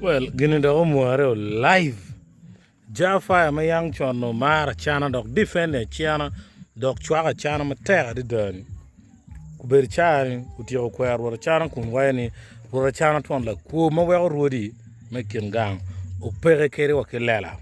Well gini dok omware o live Jah fire ma yang con onongo maro acana dok defend acana dok cwako acana matek adada ni obedo caa-ni otyeko kwero rwot acana kun waco ni rwot acana twon lakwo ma weko rwodi me kin gang opeke kadi wa ki lela.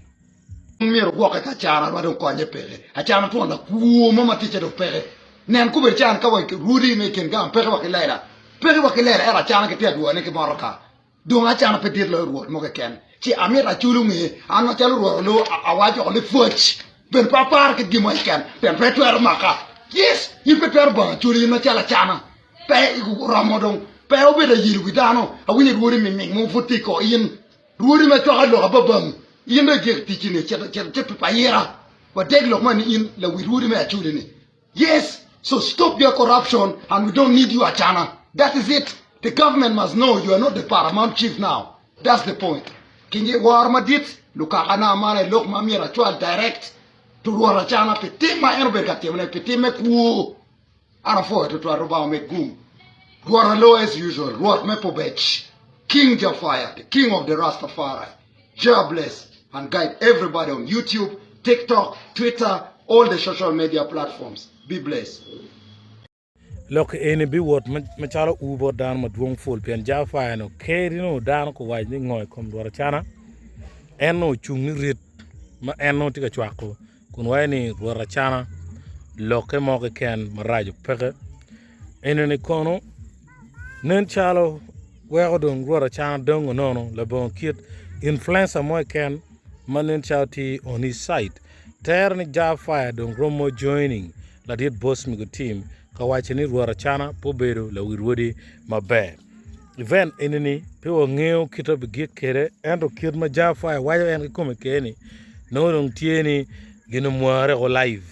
Myero ogwokke ki acana ma dong konye peke. Acana twon lakwo mo ma ticce dong peke. Nen kobedi can ka wa rwodi me kin gang peke wa ki lela. Peke wa ki lela ento acana kitye adwone ki motoka. Dong acana pe dit loyo rwot mo keken. Ci amito acul onge an macalo rwot olo awaco oko ni pwoc bene pe aparo kit gin mo keken pien pe itwero maka. Yes, in pe itwero bongo acoli in macalo acana. Pe oromo dong pe obedo ayelo wi dano. Awinyo rwodi miming mogo pud tye i kor in. Rwodi ma cwako lok ababang in dong igiko ticci ni cit cit pi ayira. Wadeg lok man ni in lawi rwodi me acoli ni. Yes so stop your corruption and we don't need you acana that is it the government must know you are not the paramount chief now that's the point kingi woro madit lukaka na man aye lok ma myero acwal direct to rwot acana pi tim ma en obedo ka timone pi tim me kwo an apwoyo tutwal Rubanga omed gum rwot alo as usual rwot me pobec king jafire the king of the rastafari Jah bless and guide everybody on YouTube, TikTok, Twitter, all the social media platforms. Be blessed. Lok eni biwot macalo ur bot dano madwong pul pien Jah Fire ni okeri nongo dano guwaco ni ngo i kom Rwot Acana en nongo ocung ni rit ma en nongo tye ka cwako kun waco ni Rwot Acana lokke mo keken maraco peke enoni kono Nen calo weko dong Rwot Acana dongo nono labongo kit influencer mo keken ma nen calo tye on his side. Tere ni Jah Fire dong romo joining ladit Bosmic team ka waco ni Rwot Acana pe obedo lawi rwodi maber. Event eni-ni pe wangeyo kite bigik kwede ento kit ma Jah Fire waco en kikome kede ni nongo dong tye ni gin omware woko live.